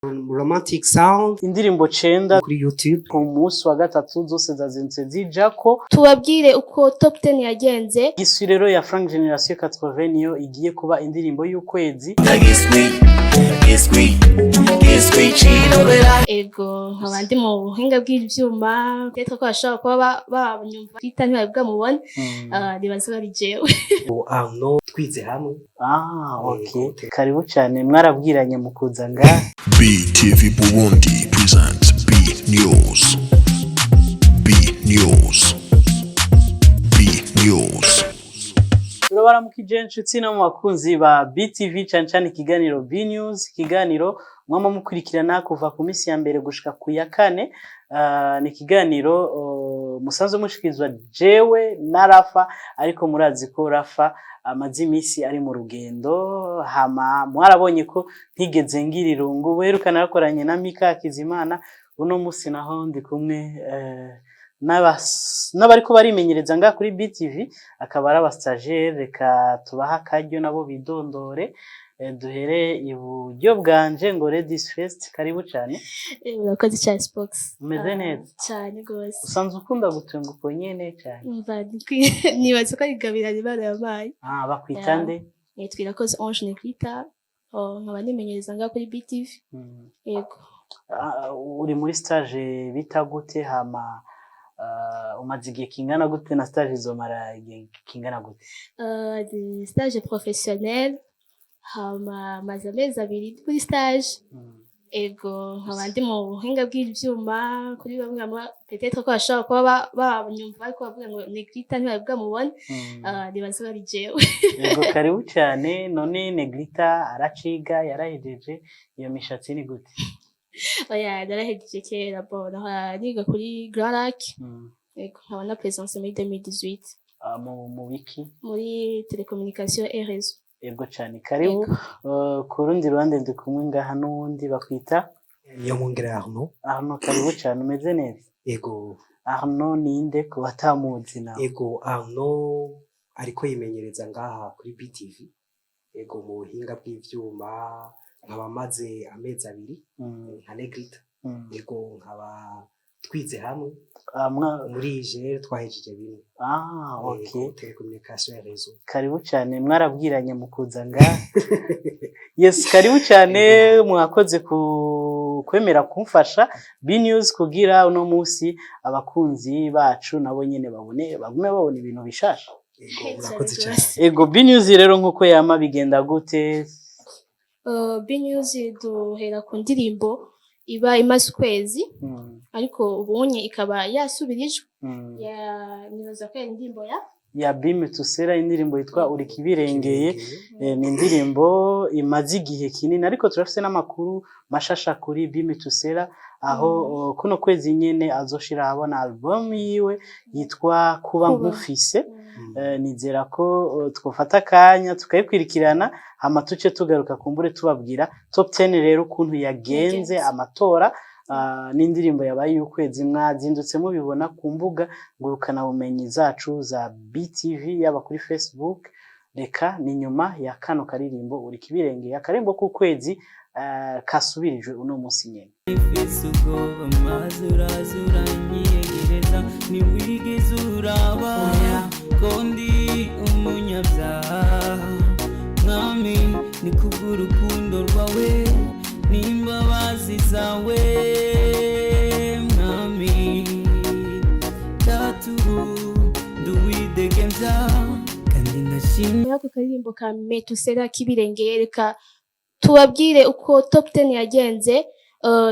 Romantic Sound Indirimbo cenda kuri YouTube. Ku munsi wa gatatu zose zazindutse zijako. Tubabwire uko top 10 yagenze. Giswi rero ya Frank Generation 80 niyo igiye kuba indirimbo y'ukwezi. Giswi, giswi, giswi cinobera. Ego, nkaba ndi mu buhinga bw'ivyuma, peut-être ko bashobora kuba banyumva twita ntibari bwamubone. Ah, nibaza ko ari jewe. Arnaud twize hamwe. Ah, okay. Yego. Karibu cyane. Mwarabwiranye mu kuza ngaha? BTV Burundi presents B News. B News. B News. Turabaramukije inshuti no mu bakunzi ba BTV, cyane cyane ikiganiro B News, ikiganiro mwama mukurikirana kuva ku minsi ya mbere gushika ku ya kane. Ni ikiganiro musanzwe mushikirizwa jewe na Rafa, ariko murazi ko Rafa amaze iminsi ari mu rugendo. Hama mwarabonye ko ntigeze ngira irungu. Buheruka narakoranye na Mika Hakizimana, uno musi naho ndi kumwe n'abariko barimenyereza ngaha kuri BTV, akaba ari aba stagiaire. Reka tubahe akaryo nabo bidondore. Duhere iburyo bwanje ngo ladies first. Karibu cyane. Urakoze cyane, Spox. Umeze Ah, neza? Cyane gose. Usanzwe ukunda gutunga uko nyene cyane? Umva, nibaza ko ari ingabirano Imana yampaye. Ah, bakwita nde? Nitwa Irakoze Ange Negrita. Oh, nkaba nimenyereza ngaha kuri BTV. Yego. Ah, uri muri stage bita gute? Hama umaze igihe kingana gute, na stage izomara igihe kingana gute? Des stage professionnel, hama maze amezi 2 kuri stage. Ego, nkaba ndi mu buhinga bw'ivyuma. Kuri bamwe peut-être ko bashobora kuba banyumva ariko bavuga ngo Negrita ntibari bwamubone. Ah, nibaza ko ari jewe. Yego, karibu cyane. None Negrita araciga, yarahejeje? Iyo mishatsi ni gute? Oya, narahejeje kera. Bon, nahora niga kuri Grand Lac. Yego, nkaba na présenté muri 2018. Ah, mu biki? Muri télécommunication et réseau. Yego cyane, karibu. Ku rundi ruhande ndi kumwe ngaha n'uwundi bakwita Niyo mwongere Arnaud. Arnaud, karibu cyane. Umeze neza? Ego. Arnaud ninde ku batamuzi nawe? Ego, Arnaud ariko yimenyereza ngaha kuri BTV. Ego, mu buhinga bw'ivyuma, nkaba maze amezi 2 nka Negrita. Ego, nkaba twize hamwe Ah, muri IGR, twahejeje bimwe. Ah, okay. Ego, télécommunication et réseau. Karibu cyane. Mwarabwiranye mu kuza ngaha? Yes, karibu cyane. Mwakoze ku kwemera kumfasha B News kugira uno munsi abakunzi bacu nabo nyene babone, bagume babona ibintu bishasha. Ego, murakoze cyane. Rwose. Ego, B News rero nkuko yama bigenda gute? B News duhera ku ndirimbo iba imaze ukwezi, ariko ubunye ikaba yasubirijwe. Ya, nibaza ko ari indirimbo ya Ya Bime Tusera, indirimbo yitwa Uri Kibirengeye. Ni indirimbo imaze igihe kinini, ariko turafise n'amakuru mashasha kuri Bime Tusera, aho kuno kwezi nyene azoshira ahabona album yiwe yitwa Kuba Kuba. Nkufise. Nizera ko twofata akanya tukayikwirikirana, hama tuce tugaruka kumbure tubabwira top 10 rero ukuntu yagenze, Yagenze. amatora n'indirimbo yabaye y'ukwezi. Mwazindutse mubibona ku mbuga ngurukanabumenyi zacu za BTV, yaba kuri Facebook. Reka ni nyuma ya kano karirimbo Uri Kibirengeye, akarimbo k'ukwezi kasubirijwe uno munsi nyene. Mfise ubwoba maze uraza uranyiyegereza, ntiwigeze uraba ko ndi umunyabyaha. Mwami, ni kubw'urukundo rwawe n'imbabazi zawe, Mwami Data, ubu nduwidegemvya kandi ndashimye. Ako karirimbo ka Metusera Kibirengeye. Reka tubabwire uko top 10 yagenze.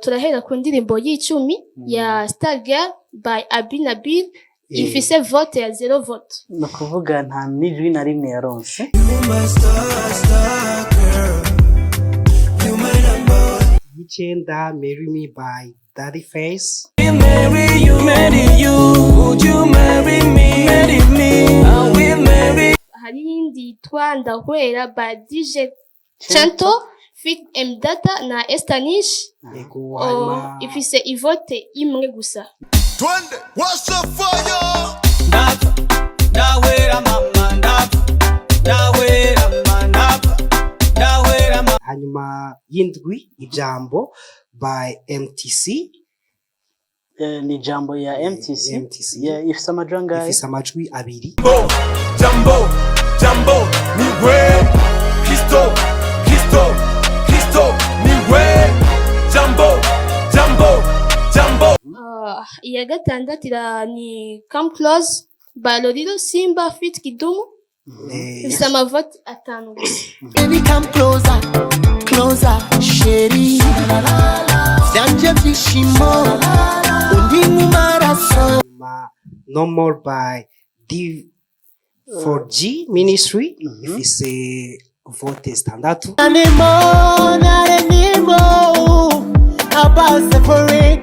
Turahera ku ndirimbo y'icumi ya Star Girl by Abi Nabil, ifise vote ya 0 vote. Ni ukuvuga nta n'ijwi na rimwe yaronse. You my star, star girl. You my number. Y'icenda, Marry Me by Daddy Face. Marry you, marry you. Would you marry me? Marry me. I will marry. Hari iyindi yitwa Ndahwera by DJ Chanto feat M Data na Estanish. Ego. Oh, Hanyuma ifise ivote imwe gusa. Twende, what's the fire? Ndapfa, ndahwera mama, ndapfa, ndahwera ma, ndapfa, ndahwera ma. Hanyuma y'indwi, Ijambo by MTC. Ni Jambo ya MTC. MTC. Ifise amajwi angahe? Ifise amajwi abiri. Jambo, jambo, niwe Kristo, Kristo, Kristo, niwe Jambo, jambo, jambo. Iya gatandatu ni Come Close by Lolilo Simba feat Kidumu. Ifise amavoti 5 gusa. Baby, come closer, closer, chérie. Vyanje vyishimo, undi mu maraso. Hanyuma No More by D4G Ministry ifise vote 6. Anymore, not anymore. About separate,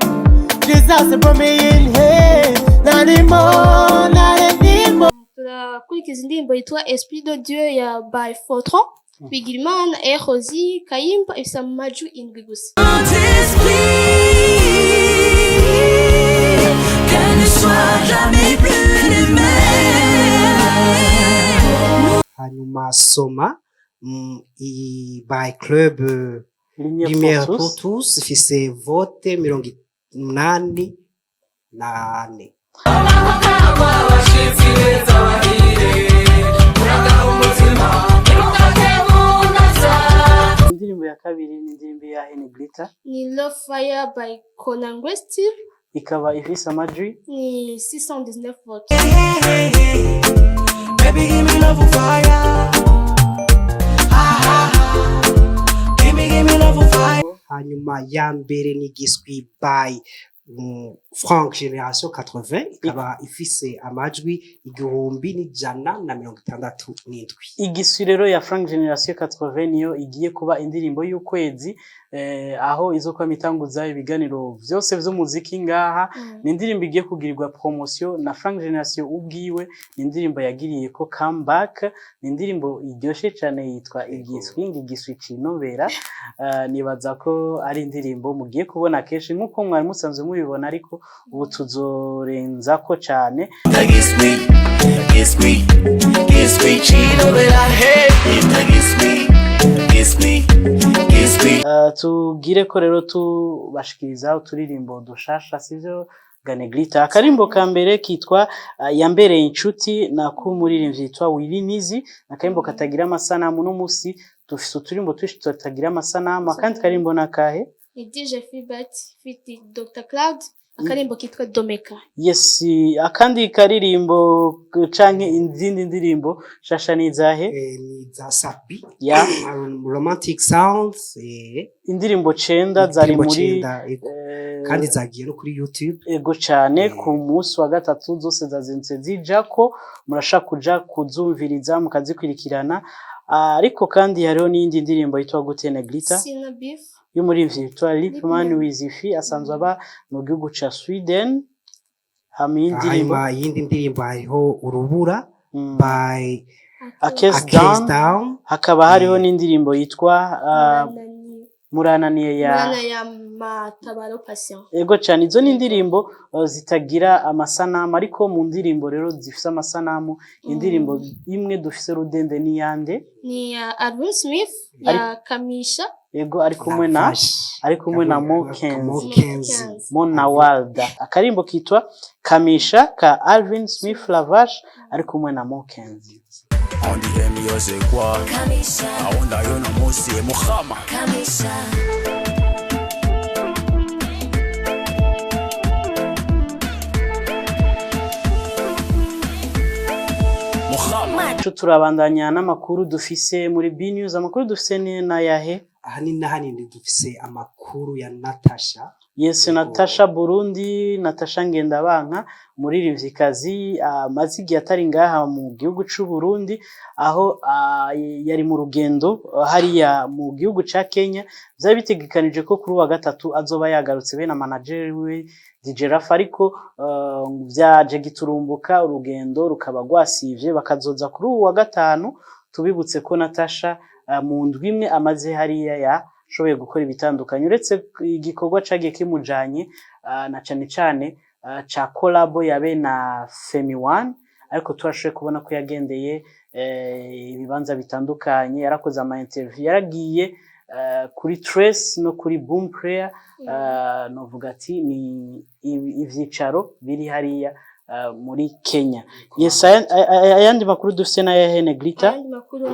Jesus put me in here. Not anymore, not anymore. Turakurikiza indirimbo yitwa Esprit de Dieu ya by Fortran Bigirimana et Rosie Kayimba, ifise amajwi 7 gusa. Esprit, qu'elle ne soit jamais plus les mêmes. Hanyuma Soma iyi by Club Lumière Lumière pour pour tous. tous ifise vote 84. Indirimbo ya kabiri ni indirimbo ya Henigrita. Ni Love Fire by Conan Steve. Ikaba ifise amajwi Ni 619 votes. Baby, give me love on fire. Ah, ah, ah. Give me, give me love on fire. Hanyuma ya mbere ni Giswi by Frank Generation 80, ikaba ifise amajwi 1167. Igiswi rero ya Frank Generation 80 niyo igiye kuba indirimbo y'ukwezi, aho izokuba itanguza ibiganiro vyose vy'umuziki ngaha. Ni indirimbo igiye kugirirwa promotion na Frank Generation ubwiwe. Ni indirimbo yagiriye ko comeback, ni indirimbo iryoshe cane yitwa Igiswi, Igiswi cinobera. Nibaza ko ari indirimbo mugiye kubona kenshi nk'uko mwari musanzwe mubibona, ariko ubu tuzorenzako cane. Giswi, giswi, giswi, chinobera, hey. Giswi, giswi, giswi. Tugire ko rero tubashikiriza uturirimbo dushasha, sivyo Ganegrita? Akarimbo ka mbere kitwa Yambereye Inshuti na k'umuririmbyi yitwa Willy Nizi, akarimbo katagira amasanamu. N'umusi dufise uturimbo twinshi tutagira amasanamu. Akandi karimbo nakahe? Ni DJ Philbert feat Dr Cloud, akarimbo kitwa Domeka. Yes, akandi karirimbo canke izindi ndirimbo shasha nizahe? Ni za Sapi ya Romantic Sounds. Indirimbo 9 zari Indirimbo muri 9, ego. Kandi zagiye no kuri YouTube. Ego cane. Ku munsi wa gatatu zose zazindutse zijako, murashaka kuja kuzumviriza mukazikurikirana. Ariko kandi hariho n'iyindi ndirimbo yitwa gute, Negrita? Sina Beef. Y'umuririmbyi yitwa Lipman Lipman. Wizifi, asanzwe aba mu gihugu ca Sweden. Hama iyi ndirimbo Hanyuma iyindi ndirimbo hariho Urubura by Akes Akes Down. Down. Hakaba hariho n'indirimbo yitwa Murananiye ya Murana ya Matabaro Patient. Ego cane, izo ni indirimbo zitagira amasanamu. Ariko mu ndirimbo rero zifise amasanamu, indirimbo imwe dufise rudende n'iyande? Ni ya Alvin Smith ya Kamisha. Ego, ari kumwe na Lavash. ari kumwe na Mo Mokenzi. Kenzi. Mona Walda. Akarimbo kitwa Kamisha ka Alvin Smith Lavash ari kumwe na Mokenzi. On dirait mieux quoi? Aonda yo no musi muhama. Muhama. Turabandanya n'amakuru dufise muri B News. Amakuru dufise ni nayahe? Ahanini n'ahanini dufise amakuru ya Natasha. Yes. Yego. Natasha Burundi, Natasha Ngendabanka, umuririmvyikazi amaze igihe atari ngaha mu gihugu c'u Burundi, aho yari mu rugendo hariya mu gihugu ca Kenya. Vyari bitegekanije ko kuri uwa gatatu azoba yagarutse be na manager we DJ Rafa, ariko vyaje giturumbuka, urugendo rukaba rwasivye, bakazoza kuri uwa gatanu. Tubibutse ko Natasha mu ndwi imwe amaze hariya yashoboye gukora ibitandukanye, uretse igikorwa cagiye kimujanye na cane cane ca collabo yabe na Femi One, ariko turashoboye kubona ko yagendeye ibibanza bitandukanye, yarakoze ama interview, yaragiye Kuri Trace no kuri Boom Prayer, novuga ati ni ivyicaro biri hariya muri Kenya. Yes, ayandi makuru dufise n'ayahe, Negrita? Ayandi makuru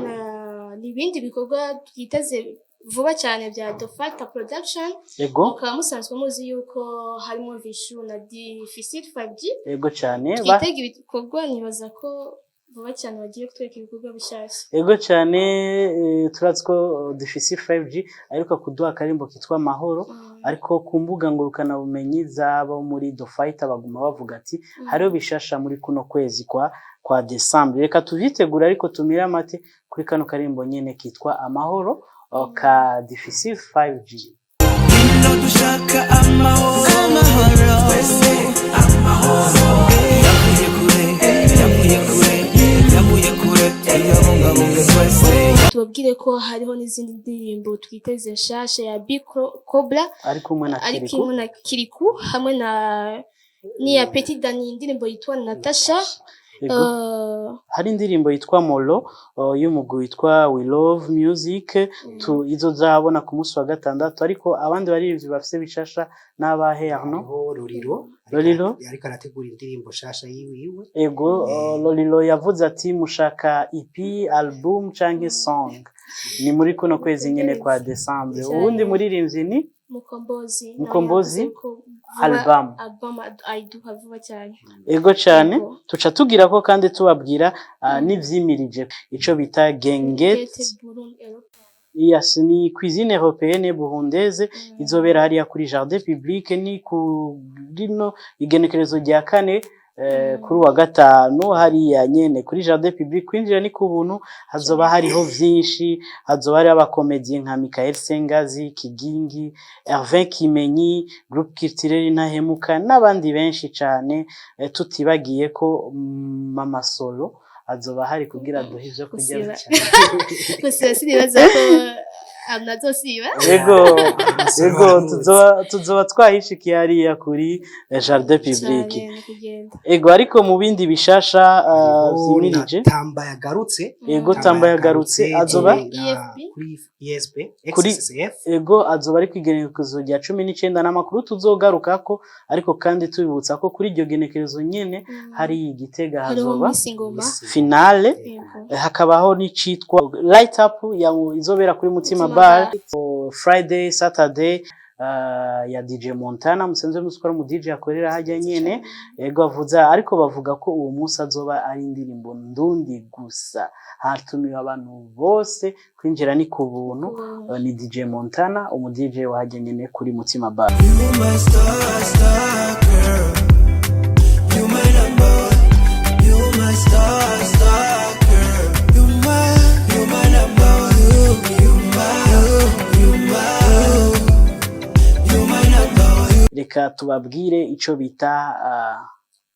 ni ibindi bikorwa twiteze vuba cyane bya Dofacta Production. Mukaba musanzwe muzi yuko harimo Vishu na Difficile 5G. Ego cyane. Twitega ibikorwa, nibaza ko vuba cyane bagiye kutwereka ibikorwa bishyashya. Ego cyane, turazi ko Difficile 5G ariko kuduha akarimbo kitwa Amahoro, ariko ku mbuga ngurukanabumenyi zabo muri The Fighter baguma bavuga ati hariho bishasha muri kuno kwezi kwa December. Reka tuvyitegure, ariko tumire amate kuri kano karimbo nyene kitwa Amahoro ka Difficile 5G. Ino dushaka amahoro, amahoro, twese amahoro. Yavuye kure, yavuye kure, yavuye kure, tuyabungabunge twese. Tubabwire ko hariho n'izindi ndirimbo twiteze nshasha ya Big Cobra ari kumwe na ari Kirikou. kumwe na Kirikou hamwe na n'iya Petit Dani, indirimbo yitwa Natasha. Ego. Hari indirimbo yitwa Molo y'umugwi witwa We Love Music tu izo zabona ku munsi wa gatandatu. Ariko abandi baririmbyi bafise bishasha n'abahe, Arno? Hariho Roriro. Roriro? Ariko arategura indirimbo shasha yiwiwe. Ego, Lolilo yavuze ati mushaka EP, album canke song, ni muri kuno kwezi nyene kwa December. Cyane. Uwundi muririmbyi ni Mukombozi nawe Mukombozi, yavuze ko vuba album. Album ayiduha vuba cyane. Ego cane. Ego. Tuca tugira ko kandi tubabwira n'ivyimirije ico bita Gengete. Gete Burundi Europe. Yes, ni cuisine européenne burundaise izobera hariya kuri Jardin Public, ni ku rino igenekerezo rya 4, kuri wa gatanu, hariya nyene kuri Jardin Public. Kwinjira ni ku buntu. Hazoba hariho vyinshi, hazoba hariho abakomediye nka Michael Sengazi, Kigingi, Hervé Kimenyi, Groupe Culturel Intahemuka n'abandi benshi cane, tutibagiye ko Mama Solo azoba hari kugira duhe ivyo kurya. Gusiba sinibaza ko anazosiba. Ego, tuzoba twahishikiye hariya kuri Jardin Public. Cyane, ni kugenda. Ego, ariko mu bindi bishasha Hariho vyimirije na Tamba yagarutse. Ego, Tamba yagarutse, azoba EFB. Kuri ESP Kuri XSF. Ego, azoba ari kw'igenekerezo rya 19, n'amakuru tuzogarukako. Ariko kandi tubibutsa ko kuri iryo genekerezo nyene hari igitega Hariho hazoba Miss Ngoma. finale. Yego. Hakabaho n'icitwa Light Up ya izobera kuri Mutima Mutima Bar Bar. Friday, Saturday, ya DJ Montana musanzwe muzi ko ari umu DJ akorera hajya nyene. Ego, avuza, ariko bavuga ko uwo munsi azoba ari indirimbo ndundi gusa, hatumiwe abantu bose, kwinjira ni ku buntu. Ni DJ Montana, umu DJ wahajya nyene kuri Mutima Bar. You my star, star girl. You my number. You my star, star girl. You my number. You my, you my, you my number. Reka tubabwire ico bita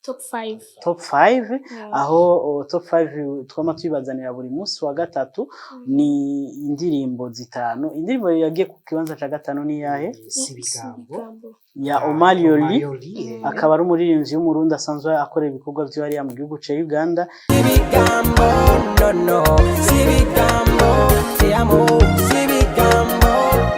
Top 5. Top 5, aho top 5 twama tubibazanira buri munsi wa gatatu, ni indirimbo zitanu. Indirimbo yagiye ku kibanza ca gatanu ni yahe? Sibigambo. Ya Omar Yoli. Yoli. Akaba ari umuririmbyi w'Umurundi asanzwe akora ibikorwa vyo hariya mu gihugu ca Uganda. Sibigambo, no no. Sibigambo, te amo. Sibigambo,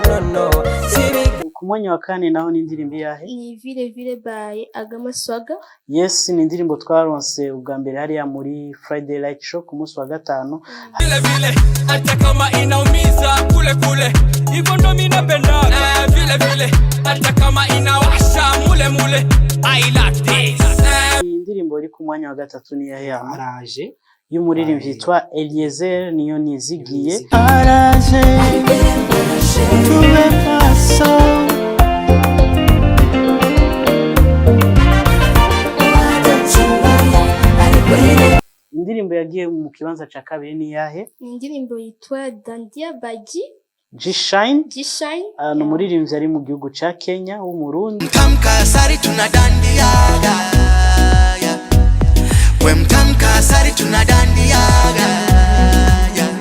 no no. Sibigambo. Ku mwanya wa kane naho ni indirimbo yahe? Ni Vile Vile by Agama Swaga. Yes, ni indirimbo twaronse ubwa mbere hariya muri Friday Light Show ku munsi wa gatanu. Vile vile hata kama inaumiza kule kule hivyo ndo mi napenda, vile vile hata kama inawasha mule mule, I like this. Iyi ndirimbo iri ku mwanya wa gatatu ni yahe hano? Araje. Y'umuririmbyi yitwa Eliezer Niyo Nizigiye. Araje, tube maso. Indirimbo yagiye mu kibanza ca kabiri ni yahe? Ni indirimbo yitwa Dandia by G G-Shine. G Shine. Ni umuririmbyi ari mu gihugu ca Kenya w'Umurundi. Mtamka sari tunadandiaga, yeah. We mtamka sari tunadandiaga, yeah.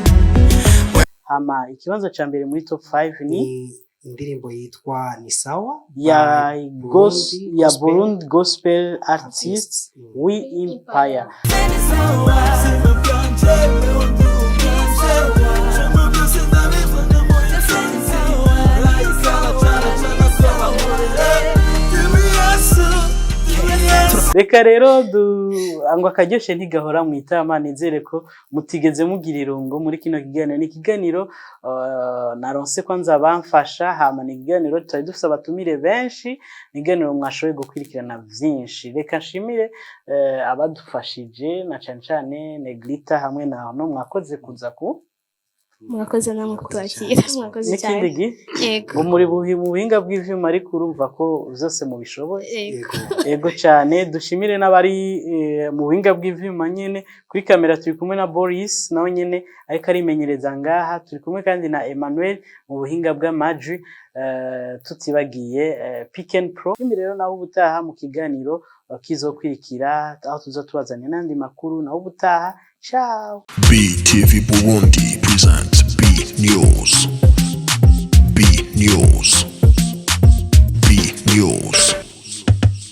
Hama ikibanza ca mbere muri top 5 ni Ni indirimbo yitwa Ni Sawa ya by Burundi ya Gospel Burundi Gospel Artist We Empire. Sema byanje, Reka rero du ngo akaryoshe ntigahora mu itama. Nizere ko mutigeze mugira irungu muri kino kiganiro. Ni ikiganiro naronse ko nza bamfasha, hama ni ikiganiro tutari dufise abatumire benshi, ni ikiganiro mwashoboye gukurikirana vyinshi. Reka nshimire abadufashije, na cane cane Negrita hamwe na no mwakoze kuza ku Murakoze namwe kutwakira, murakoze cyane. N'ikindi gihe. Yego. Ngo muri mu buhinga bw'ivyuma, ariko urumva ko vyose mubishoboye. Yego. Ego cyane. Dushimire n'abari mu buhinga bw'ivyuma nyene. Kuri kamera turi kumwe na Boris, nawe nyene ariko arimenyereza ngaha. Turi kumwe kandi na Emmanuel mu buhinga bw'amajwi, tutibagiye Pick and Pro. Shimire rero, naho ubutaha mu kiganiro kizokwirikira, aho tuza tubazanya n'andi makuru. Naho ubutaha, ciao. BTV Burundi presents B News. B News. B News.